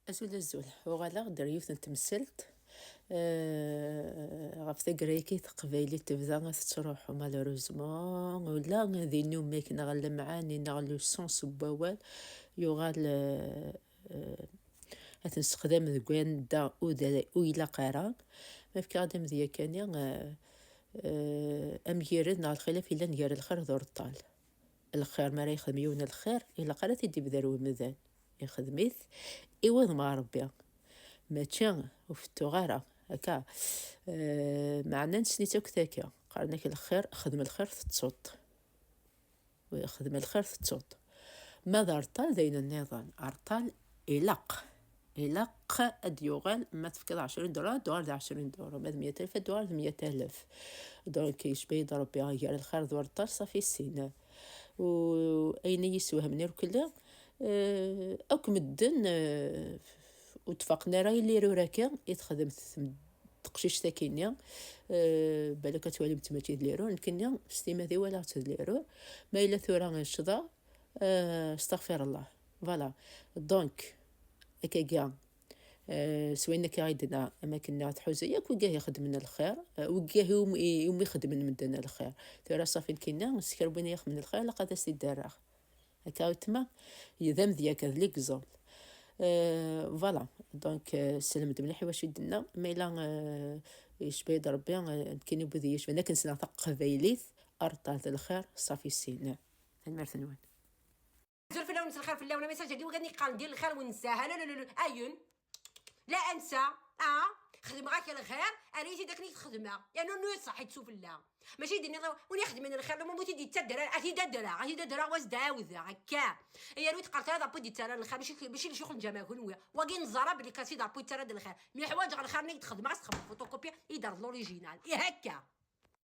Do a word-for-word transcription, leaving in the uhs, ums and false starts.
Azul, azul. Uɣaleɣ-d ar yiwet n temsalt, eh, ɣef taggara-agi taqbaylit tebda ad tettruḥu, malheureusement. Ula d inumak neɣ lemɛani neɣ le sens n wawal yuɣal, eh, eh, ad t-nessexdam deg wanda ur d-, ur ilaq ara. Ma fkiɣ-d amedya kan-nni, eh, eh, amgired neɣ lxilaf yellan gar lxir d ureṭṭal. Lxir, mi ara yexdem yiwen lxir, ilaq ara t-id-ibder wemdan. Ixdem-it i wudem n Ṛebbi. Mačči ur fettuɣ ara, akka. Eh, meɛna nessen-itt akk taka. Qqaren-ak lxir, xdem lxir tettuḍ. Xdem lxir tettuḍ. Ma d areṭṭal d ayen nniḍen. Areṭṭal ilaq. Ilaq ad d-yuɣal, ma tefkiḍ ɛecrin duṛa, ad d-tuɣal d ɛecrin duṛa. Ma d meyya alef, ad d-tuɣal d meyya alef. Donc, yecba-yi-d Ṛebbi gar lxir d ureṭṭal, ṣafi sin. U ayen i yi-yessewhamen irkelli, eh, akk medden, eh, ur tfaqen ara i lirur-agi i texdem tm-, teqcict-agi-nni. Eh, balak ad twalimt mačči d lirur, nekkini s timmad-iw walaɣ-tt d lirur. Ma yella tura ccḍeɣ, eh, astaɣfirullah. Voilà. Donc, akkagi, eh, s wayen akka i d-tenna, am akken nniɣ tḥuza yakk wigah ixedmen lxir, eh, wigah iwumi, iwumi xedmen medden lxir. Tura ṣafi nekkini, s kra n win i ixedmen lxir, ilaq ad as-t-id-rreɣ. Akka weltma, d amedya kan, d l'exemple. Euh, voilà. Donc, euh, selmed mliḥ i wacu i d-tenna. Ma yella, euh, yecba-yi-d Ṛebbi, euh, nekkini wid i yi-yecban akken ssneɣ taqbaylit, areṭṭal d lxir, ṣafi sin. Tanemmirt-nwen. Azul fell-awen, mselxir fell-awen, a message-agi, wigad i yeqqaren di lxir ur nsaha, la, la, la, la, ayen. La ansa, ah, xedmeɣ-ak lxir, err-iyi-t-id akken i t-xedmeɣ. Yernu nu ṣaḥit sufella. Mačči d-nniḍ, win ixedmen lxir, lumumu t-id-yettadder, a t-id-addreɣ, a t-id-addreɣ, wa s-d-ɛawdeɣ, akka. Yernu teqqar tala d apud yettara lxir, mačči, mačči lecɣal n lǧameɛ kunwi. Wagi neẓra belli kasi d apud yettara d lxir. Mi ḥwaǧeɣ lxir-nni i d-xedmeɣ, a s-txedmeḍ photocopie, i d-terreḍ l'original. Ih, akka.